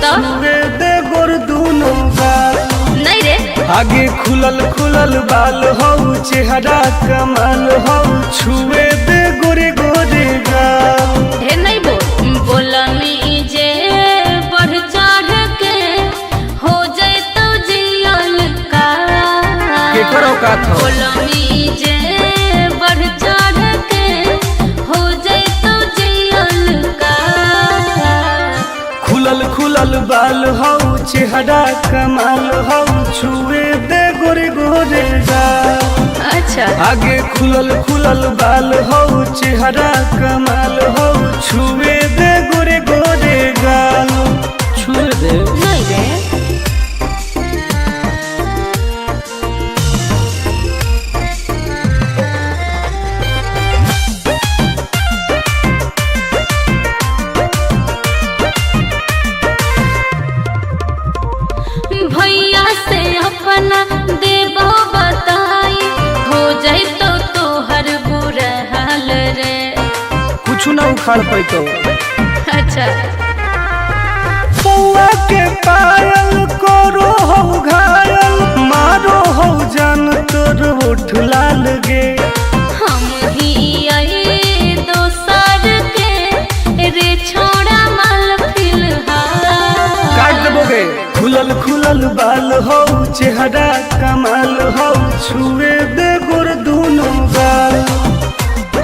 तो? छुए दे गोर दुनो गाल। नहीं रे। आगे खुलल खुलल बाल हौ, चेहरा कमाल हौ, छुए दे गोरे गोरे गाल। ढेर नहीं बोल बोलनी जे बढ़ चढ़ के हो जाए तो जियल का। केकर औकात हो? बोलनी जे बढ़ चढ़ के हो जाए तो जियल का। खुलल खुलल बाल हौ, चेहरा कमाल हौ, छुए दे गोरे गोरे गाल। अच्छा। आगे खुलल खुलल बाल हौ, चेहरा कमाल हौ, छुए दे गोरे गोरे गाल। छुए दे। नहीं रे। भैया से अपना देबो बताई हो जाए तो तोहर बुरा हाल रे। कुछ ना उखाड़ पैतो। अच्छा। पौआ के पायल करो हौ घायल, मारो हौ जान तोर ओठ लाल गे। हम ही आई दोसर के रे छोड़ा माल फिलहाल। काट देबोगे। खुलल खुलल बाल हौ, चेहरा कमाल हौ, छुए दे गोर दुनो गाल।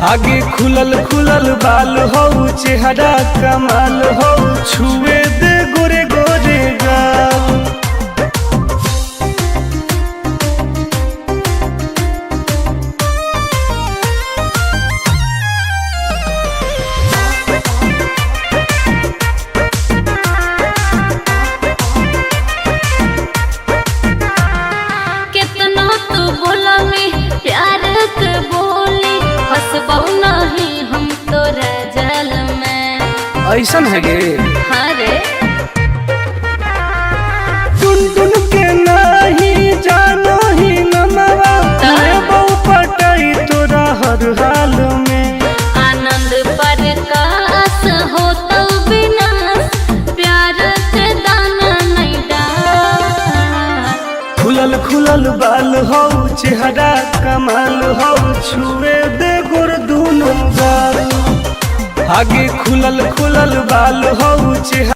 आगे खुलल खुलल बाल हौ, चेहरा कमाल हौ, छुए दे गोरे गोरे गाल। कितना तू बोला में प्यार के बोली फसबो नहीं हम तोरा जाल में। ऐसन है गे? हाँ रे। टुन टुन के नाही जानो ही नमवा, लेबो पटाई तोरा हर हाल में। आनंद प्रकाश हो तो विनाश प्यार के दाना नहीं डाल। खुलल खुलल बाल हौ, चेहरा कमाल हौ, छुए दे गोर दुनो गाल। आगे खुलल खुलल बाल हौ, चेहरा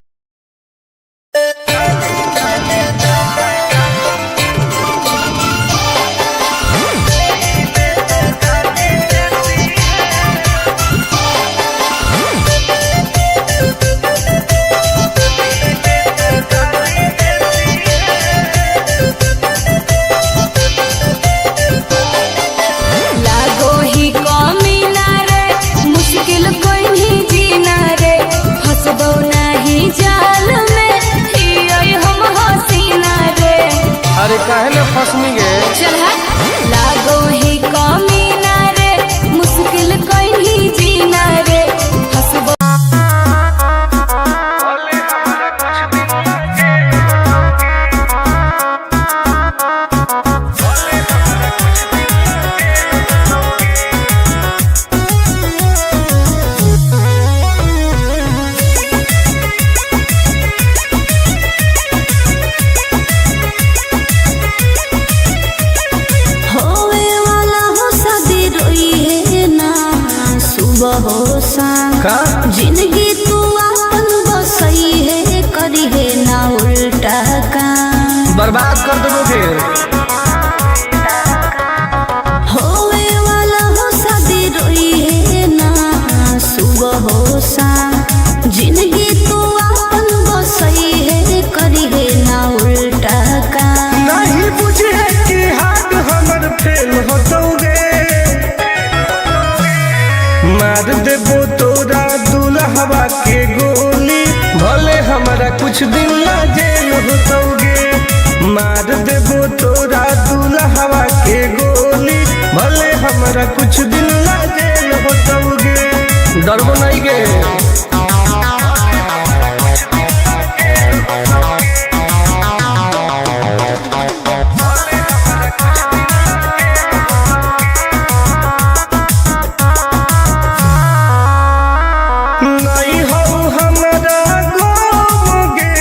लागो ही कमी ना रे, मुश्किल कोई नहीं जीना रे, फसबो नहीं जाल में हियै हम हसीना रे। अरे काहे ने फसनी गे? चल हट। लागो ही कमी ना रे, मुश्किल कोई नहीं जीना रे, फसबो होवे वाला हो शादी रोई है ना सुबह हो शाम। का? जिंदगी तू अपन बसई है करी है ना उल्टा काम। बर्बाद कर देबोगे। होवे वाला हो शादी रोई है ना सुबह हो शाम। जिंदगी तू अपन बसई है करी है ना उल्टा काम। नहीं बुझे कि हाथ हमर फेल होतौगे, मार देबो तोरा दुल्हवा के गोली, भले हमरा कुछ दिन ला जेल होतौगे। मार देबो तोरा दुल्हवा के गोली, भले हमरा कुछ दिन ला जेल होतौगे। डरबो नहीं गे। नहीं हो हमरा गोगे,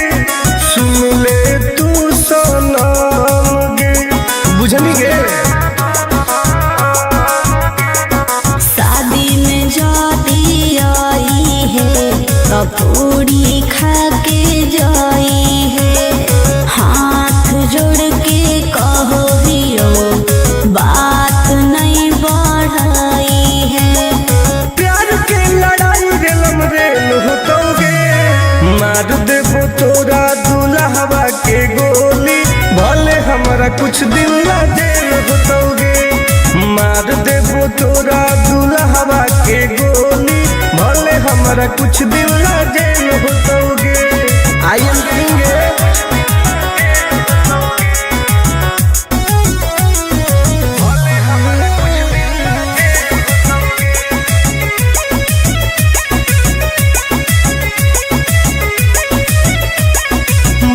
तोरा दुल्हवा के गोली, भले हमरा कुछ दिन ला जेल होतौगे। मार देबो तोरा दुल्हवा के गोली, भले हमरा कुछ दिन ला जेल होतौगे। I am king.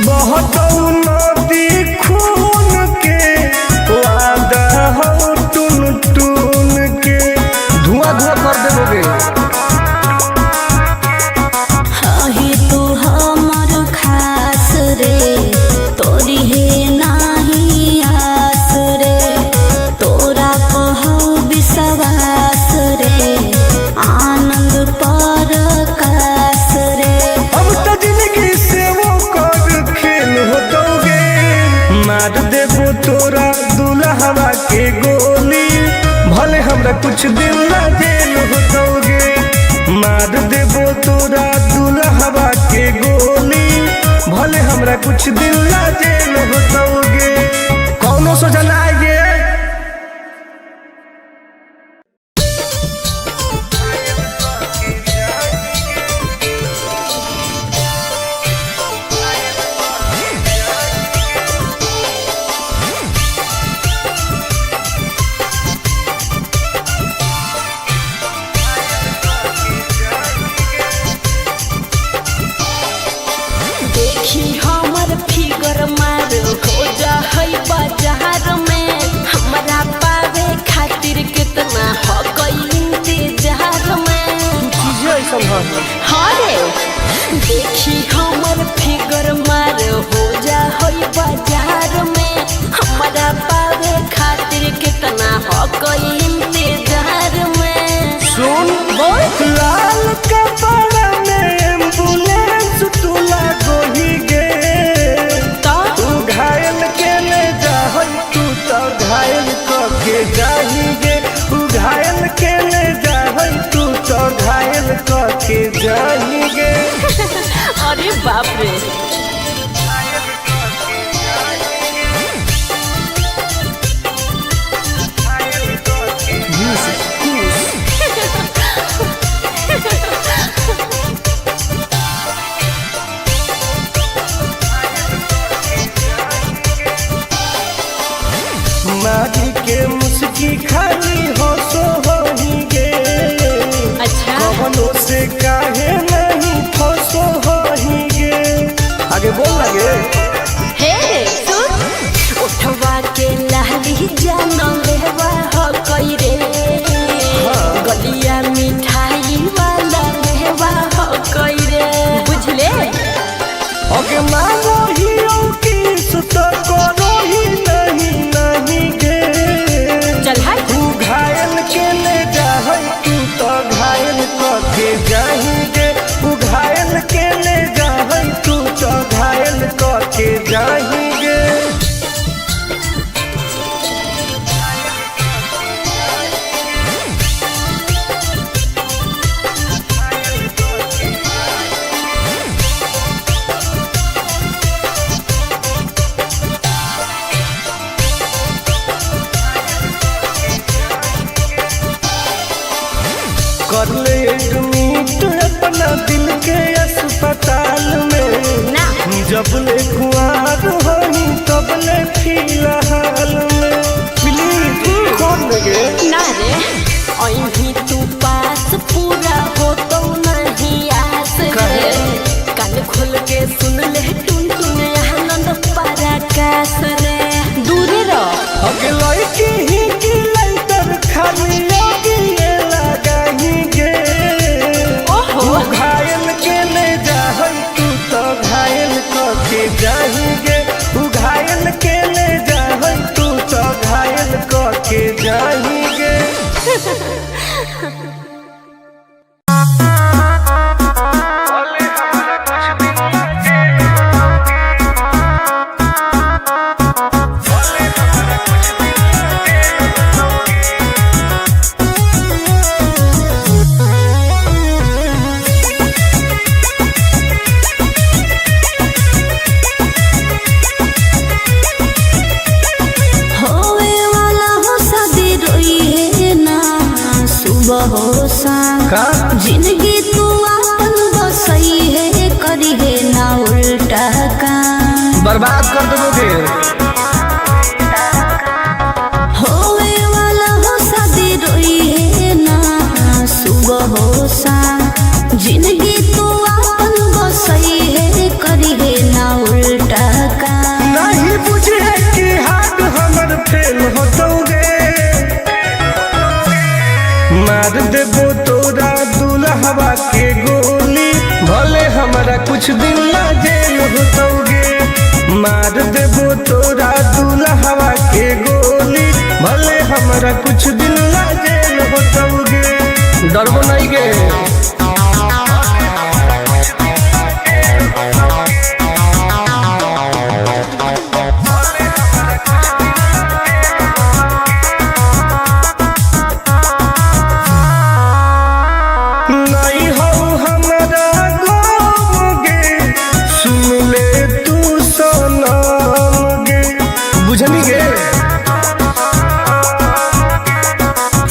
बहुत नदी खून के वादा हो टून टून के, धुआं धुआं कर देबोगे। हही तू हमर खास रे, तोरी हे नाही आस रे, तोरा कहौ विश्वास रे, आनंद पर कास रे। अब तो जिंदगी से वो कर खेल होतोगे। मार देबो तोरा दुल्हवा के गोली, भले हमरा कुछ दिन ला जेल होतोगे। मार देबो तोरा दुल्हवा के गोली, भले हमरा कुछ दिन ला जेल होतोगे। कौनो सोचा ना आएगे। देखी हमर फिगर मार हो जा है बाजार में, हमरा पावे खातिर कितना हो गई इंतजार में। चीजें ऐसा हाँ रे, देखी हमर फिगर मार हो जा है बाजार में, हमरा पावे खातिर कितना हो गई इंतजार में। सुन लाल कपड़ा में एम्बुलेंस तू लागोही गे, तो तू घायल के ले जाहई तू तो घायल क के जाही गे, तू घायल के ले जाहई तू तो घायल क के जाही गे। अरे बाप रे। मारी के मुस्की खाली हो सो होही गे, अच्छा कवनो से काहे नहीं फसो होही गे। आगे बोल लगे। हे सुन, उठवा के लाली जानो लेवा हो कई रे, गलिया मिठाई वाला लेवा हो कई रे, बुझले। ओके मानो ही की सुत करो ही नहीं नहीं गे, चल हट। तू घायल के ले जाहई तू तो घायल क के जाही गे, तू घायल के ले जाहई तू तो घायल क के जाही गे। कर ले एडमिट अपना दिल के अस्पताल में, ना जब ले कुआर होही तब ले फिलहाल में। प्लीज खोल लगे ना रे, अहीं तू पास पूरा हो तो नहीं आस रे, कान खोल के सुन ले टुन टुन आनंद पराकाश रे, दूरे रह। अगे लड़की ही की लाइटर खाली आगे लगाही गे, ओहो। तू घायल के ले जाहई तू तो घायल क के जाही गे, तू घायल के ले जाहई तू तो घायल क के जाही गे। बर्बाद कर देबोगे। होवे वाला हो शादी रोई है ना सुबह हो शाम, जिंदगी तू अपन बसई है करी है ना उल्टा काम। नहीं बुझे कि हाथ हमर फेल होतौगे, मार देबो तोरा दुल्हवा के गोली, भले हमरा कुछ दिन ला जेल होतौगे। मार देबो तोरा दुल्हवा के गोली, भले हमरा कुछ दिन ला जेल होतौगे। डरबो नहीं गे। नहीं हो हमरा गम गे, सुन ले तू सनम गे, बुझनी गे।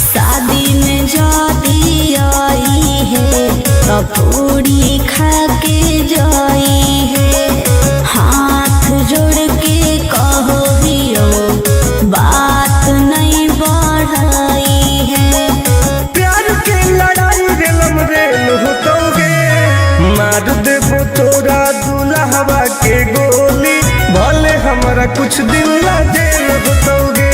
शादी में जाती आई है पकौड़ी खा के जाई है, हाथ जोड़ के कहो हियो बात नहीं बढ़ाई है। प्यार के लड़ाई रेलम रेल होतौगे, मार देबो तोरा दुल्हवा के गोली, भले हमरा कुछ दिन ला जेल होतौगे।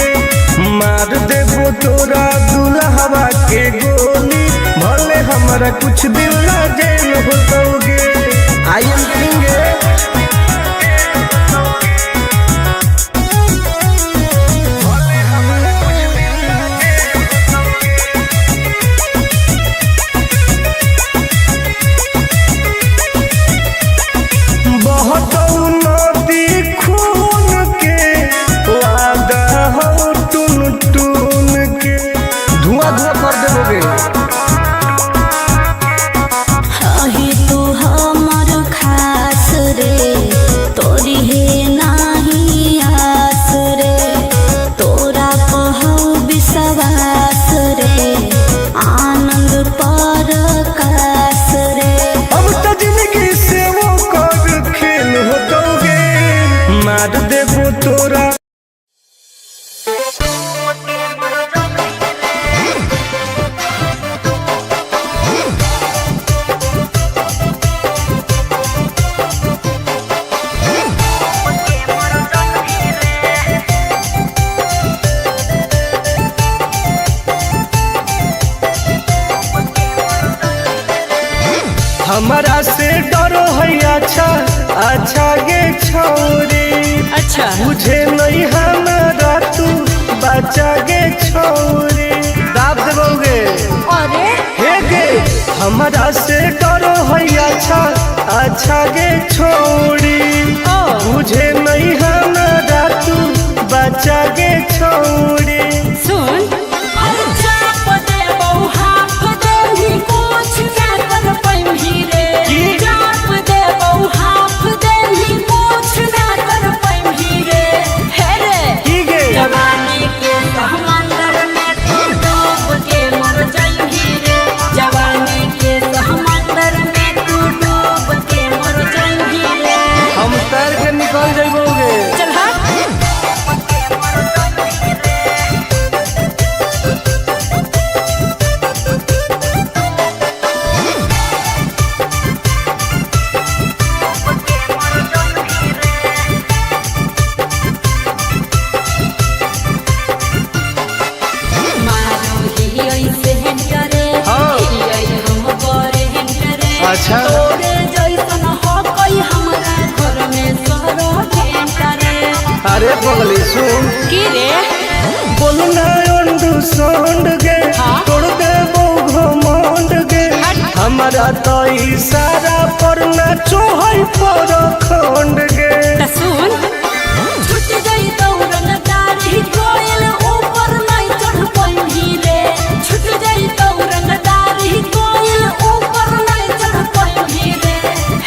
मार देबो तोरा दुल्हवा के गोली, भले हमरा कुछ दिन ला जेल होतौगे। I am king. बहुत नदी खून के वादा हो टून टून के, धुआं धुआं कर देबोगे। हही तू हमर खास रे, तोरी हे नाही आस रे, तोरा कहौ विश्वास रे, आनंद पर कास रे। अब तो जिंदगी से वो कर खेल होतौगे, मार देबो तोरा। हमारा से डरो है अच्छा अच्छा गे छौरी, अच्छा बुझे नहीं हमारा तू बच्चा गे छौरी, दाब देबोगे। अरे हे गे हमारा से डरो है अच्छा अच्छा गे छौरी, बुझे नहीं हमारा तू बच्चा गे छौरी। सुन की? की गे? जवानी के समंदर में तू डूब के मर जाइबी रे, जवानी के समंदर में तू डूब के मर जाइबी रे। हम तैर के निकल जाबोगे। चल हट। मारो ही ऐसे करे, हाँ। ही हम करे करे। अच्छा। तोरे जैसन हकई हमरा घर में सरो करे। अरे पगली सुन, की रे? बोलना अंडू सोंड गे, हाँ? तोड़ देबो घमंड गे, हमारा तो इशारा पर नाचो है पर खंड गे। त सुन, छूट गई दौड़न दाढ़ी कोयल ऊपर नहीं चढ़ पैही रे, छूट गई दौड़न दाढ़ी कोयल ऊपर नहीं चढ़ पैही रे।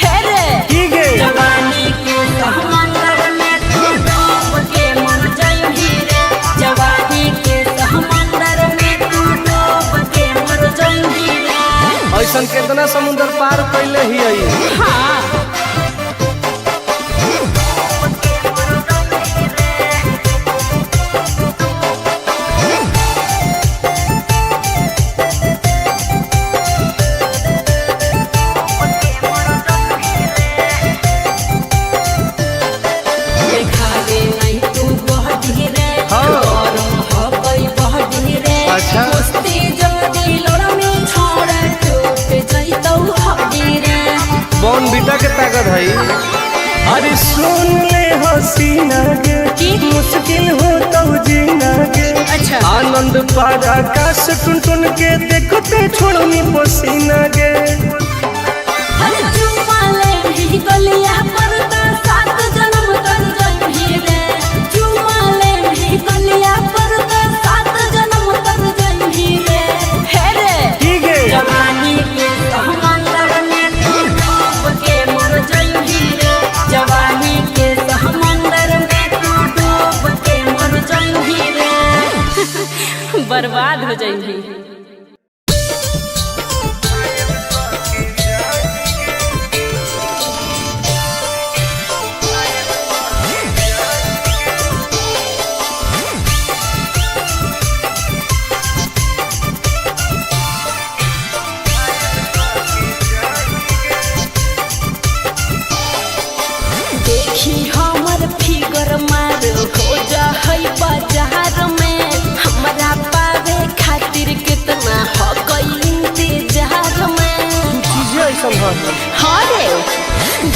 हे रे की गे? जवानी के समंदर में तू डूब के मर जाइबी रे, जवानी के समंदर में तू डूब के मर जाइबी रे। ऐसन केतना समुंदर पार कैले ही आई। हाँ। बॉर्नवीटा के ताकत है। अरे सुन ले हसीना गे, मुश्किल हो तो जीना गे। अच्छा। आनंद पार आकाश टुन टुन के देखते छोड़नी पसीना गे। हर चुम्मा ले भी गलिया पर तो सात जन्म तर जइही रे। चुम्मा ले भी गलिया पर तो सात जन्म तर जइही रे। हे रे की गे? जवानी के समंदर में तू डूब के मर जइही रे। जवानी के समंदर में तू डूब के मर जइही रे। बर्बाद हो जइही। देखी हमर फिगर मार हो जा है बाजार में। हमरा पावे खातिर कितना हो गई इंतजार में। चीजें ऐसा है। हाँ रे,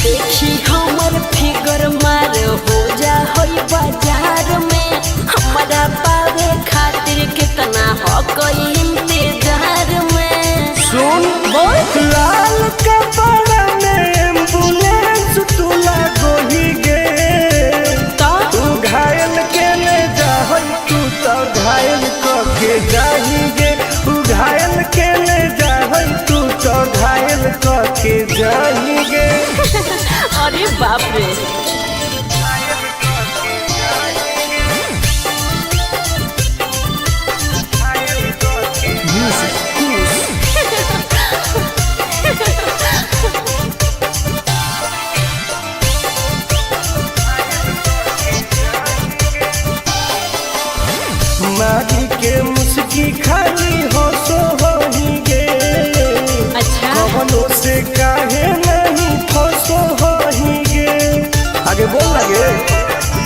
देखी हमर फिगर मार हो जा है बाजार में। हमरा पावे खातिर कितना हो गई इंतजार में। सुन बोल। लाल कपड़ा में एम्बुलेंस तू लागोही गे। तो तू घायल के ले जाहई, तू तो घायल क के जाही गे। तू घायल के ले जाहई, तू तो घायल क के जाही गे। अरे बाप रे। मारी के मुस्की खाली हो सो होही गे। अच्छा। कवनो से काहे नहीं फसो होही गे। आगे बोल लगे।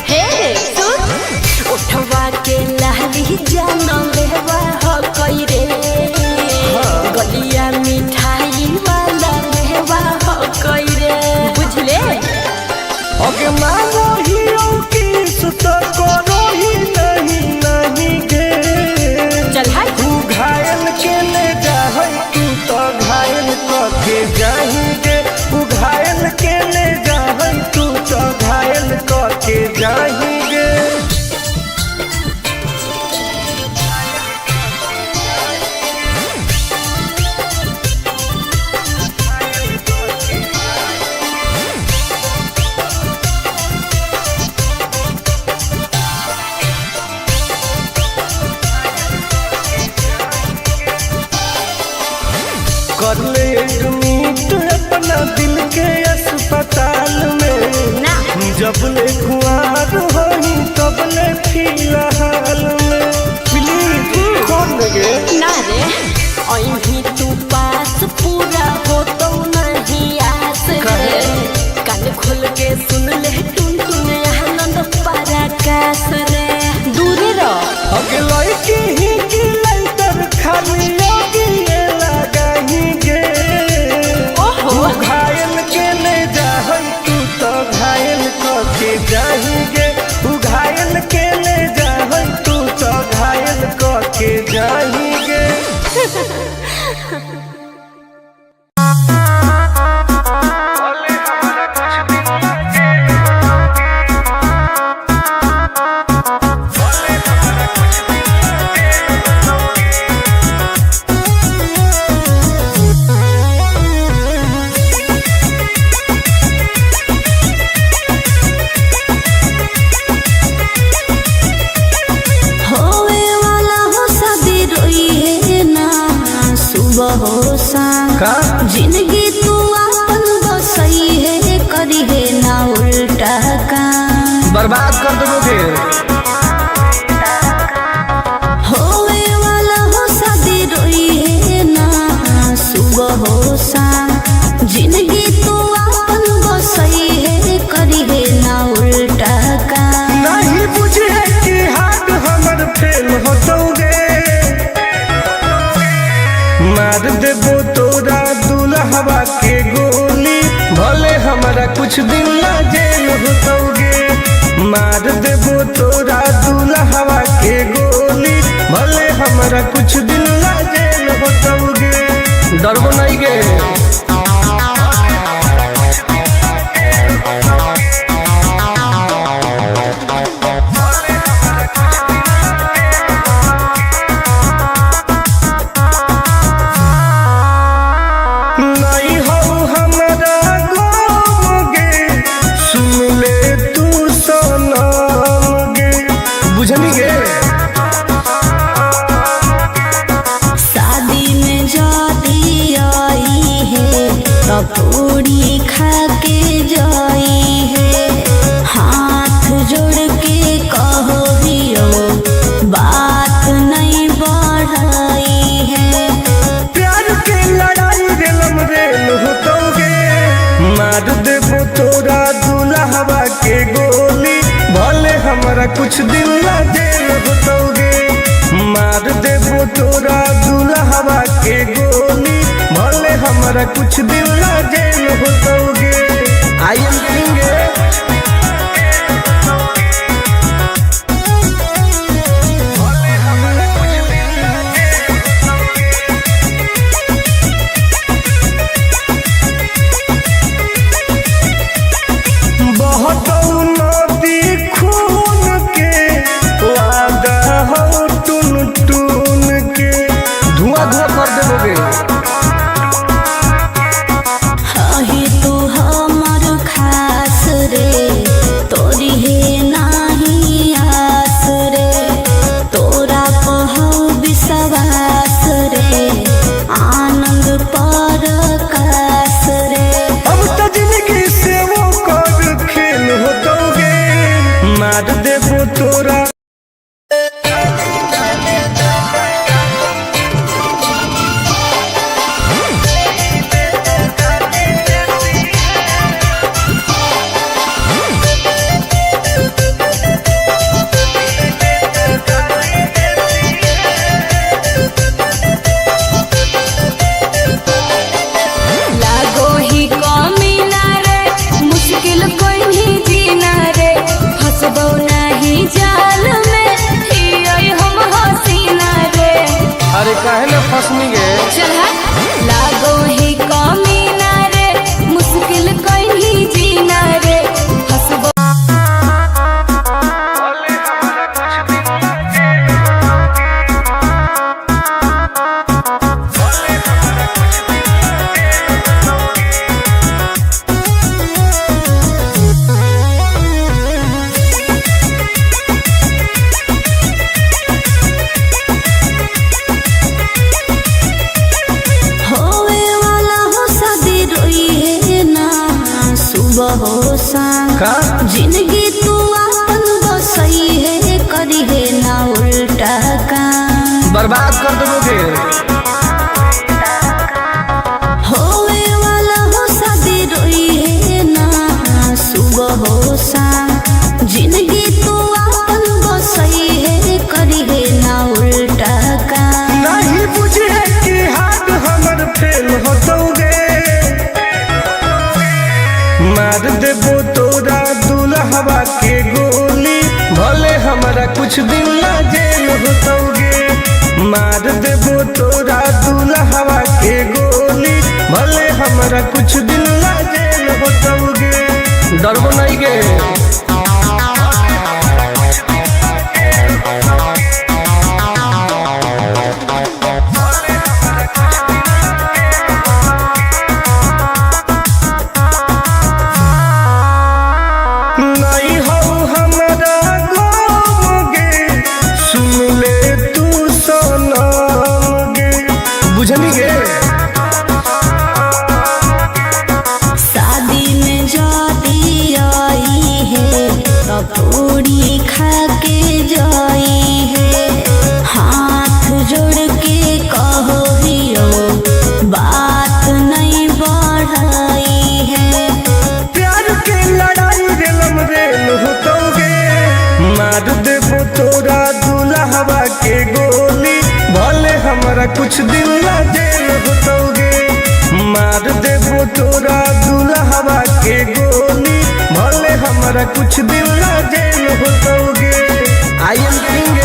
हे सुन, उठवा के लाली जान लेवा हो कई रे। गलिया मिठाई वाला मेवा हो कई रे। बुझले? अगे मानो ही की सुत करो ही नहीं नहीं गे। चल हट। तू घायल के ले जाहई, तू तो घायल क के जाही गे। तू घायल के ले जाहई, तू तो घायल क के जाही गे। कर ले एडमिट अपना दिल के अस्पताल में। ना। जब ले कुआर होही तब ले फिलहाल में। प्लीज खोल लगे। ना रे, अहीं तू पास पूरा हो तो नहीं आस रे। कान खोल के सुन ले टुन टुन आनंद पराकाश रे। दूरे रह। अगे लड़की ही की लाइटर खाली लगी लगाही गे। ओहो। तू घायल के ले जाहई, तू तो घायल क के जाही गे। तू घायल के ले जाहई, तू तो घायल क के जाही गे। होवे वाला हो शादी रोई है ना सुबह हो शाम। का? जिंदगी तू अपन बसई है करी है ना उल्टा काम। बर्बाद कर देबो फिर। होवे वाला हो शादी रोई है ना सुबह हो शाम। जिंदगी तू अपन बसई है करी है ना उल्टा काम। नहीं बुझे कि हाथ हमर फेल होतौगे। मार देबो तोरा दुल्हवा के गोली, भले मार देबो तोरा दुल्हवा के गोली, भले हमरा कुछ दिन ला जेल होतौगे। डरबो नहीं गे। नहीं हो हमरा गम गे, सुन ले तू सनम गे। बुझनी गे? शादी में जाती आई है तो पूरी खा के जाई है। हाथ जोड़ के कहो हियो बात नहीं बढ़ाई है। प्यार के लड़ाई रेलम रेल होतौगे। मार देबो तोरा दुल्हवा के गोली, भले हमरा कुछ दिन ला जेल होतौगे। मार देबो तोरा दुल्हवा के गोली, भले हमरा कुछ दिन ला जेल होतौगे। I am king. बहतौ नदी खून के, वादा हौ टुन टुन के। धुआं धुआं कर देबोगे। अही तू हमर खास रे, तोरी हे नाही आस रे, तोरा पहौ विश्वास रे, आनंद पर कास रे। अब तो जिंदगी से वो कर खेल होतौगे। मार देबो तोरा। लागो ही कमी ना रे, मुश्किल कोई नहीं जीना रे, फंसबो नहीं जाल में हियै हम हसीना रे। अरे काहे ना फंसनी गे? चल हट। लागो ही कमी ना रे, मुश्किल कोई नहीं जीना रे, फंसबो। होवे वाला हो शादी रोई है ना सुबह हो शाम। का? जिंदगी तू अपन बसई है, करी है ना उल्टा काम। बर्बाद कर देबोगे। होवे वाला हो शादी रोई है ना सुबह हो शाम। जिंदगी तू अपन बसई है, करी है ना उल्टा काम। नहीं बुझे कि हाथ हमर फेल होतौगे। मार देबो तोरा दुल्हवा के गोली, भले हमरा कुछ दिन ला जेल होतौगे। मार देबो तोरा दुल्हवा के गोली, भले हमरा कुछ दिन ला जेल होतौगे। डरबो नहीं गे। नहीं हो हमरा गम गे, सुन ले तू सनम गे। बुझनी गे? शादी में जाती आई है तो पूरी खा के जाई है। हाथ जोड़ के कहो हियो बात नहीं बढ़ाई है। प्यार के लड़ाई रेलम रेल होतौगे। मार देबो तोरा दुल्हवा के गोली, भले हमरा कुछ दिन ला जेल होतौगे। मार देबो तोरा दुल्हवा के गोली, भले भले हमरा कुछ दिन ला जेल होतौगे। I am king.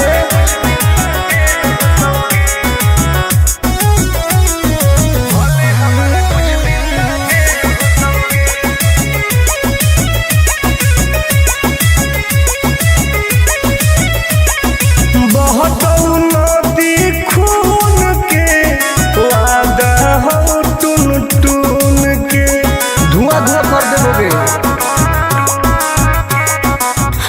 बहुत नदी खून के वादा हो टून टून के धुआं धुआं कर देबोगे।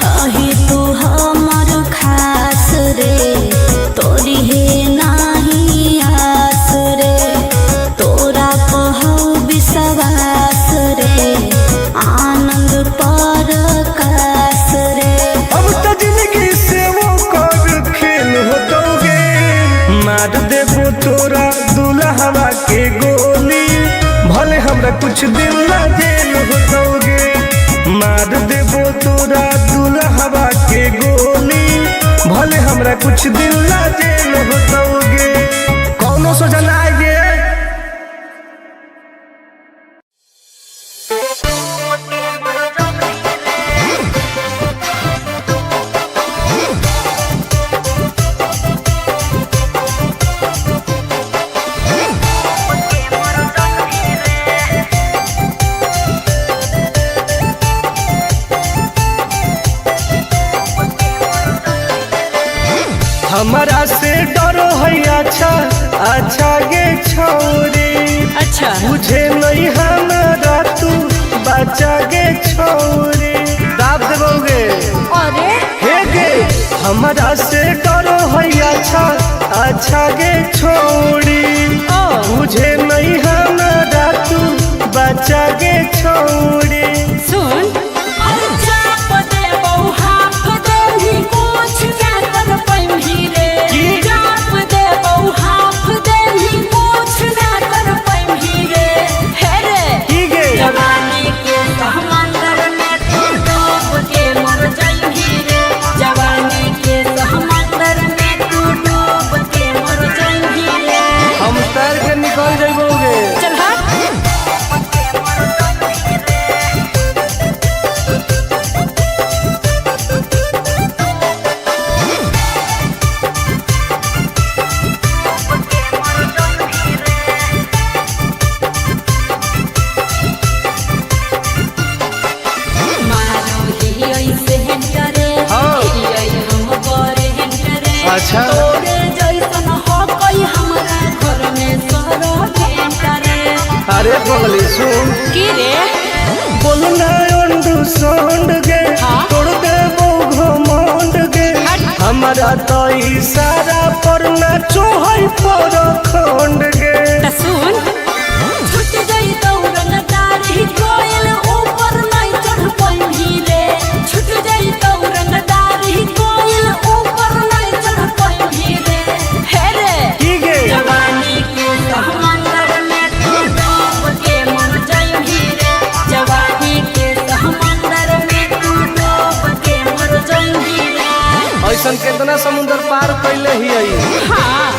अही तू हमर खास रे, तोरी हे नाही आस रे, तोरा कहौ विश्वास रे, आनंद पर कास रे। अब तो जिंदगी से वो कर खेल होतोगे। मार देबो तोरा दुल्हवा के गोली, भले हमरा कुछ दिन ला जेल होतोगे। मार देबो तोरा दुल्हवा के गोली, भले हमरा कुछ दिन ला जेल होतोगे। कौनो सोचा ना आएगे। हमारा से डरो है अच्छा अच्छा गे छौरी। अच्छा बुझे नहीं हमारा तू बच्चा गे छौरी। दाब देबोगे। अरे हे गे हमारा से डरो है अच्छा अच्छा गे छौरी। ओ बुझे नहीं हमारा तू बच्चा गे छौरी। सुन की? की गे? हम तैर के निकल जइबोगे। चल हट। हाँ। अच्छा। अरे बगली सुन की रे? बोलना अंडू सोंड गे, हाँ? तोड़ देबो घमंड गे। हमारा तो इशारा पर नाचो है पर खंड गे। त सुन छूट गई दौड़न दारी कोयल ऊपर नहीं चढ़ पाई रे। छूट गई दौड़न दारी कोयल ऊपर नहीं चढ़ पाई रे। हे रे की गे? जवानी के समंदर में तू डूब के मर जाइबी रे। जवानी के समंदर में तू डूब के मर जाइबी रे। ऐसन केतना समुंदर पार कैले ही आई। हाँ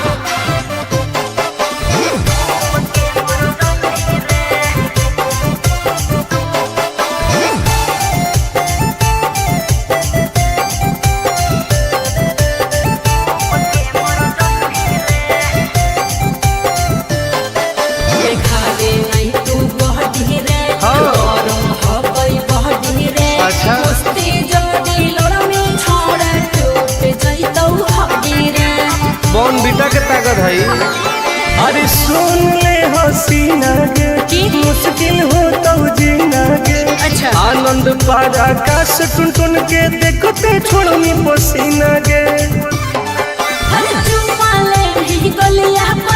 देखावे नहीं तू बहडी रे। हाँ। गरम हवई बहडी रे। अच्छा। कुश्ती जदी लड़मी छोड़ टूट जइतौ हड्डी रे। बॉन बीटा के ताकत है। अरे सुन ले हसीना गे, की? मुश्किल हो तो जीना गे। अच्छा। आनंद पार आकाश टुन टुन के देखते छोड़नी पसीना गे। हर चुम्मा ले ही गलिया पर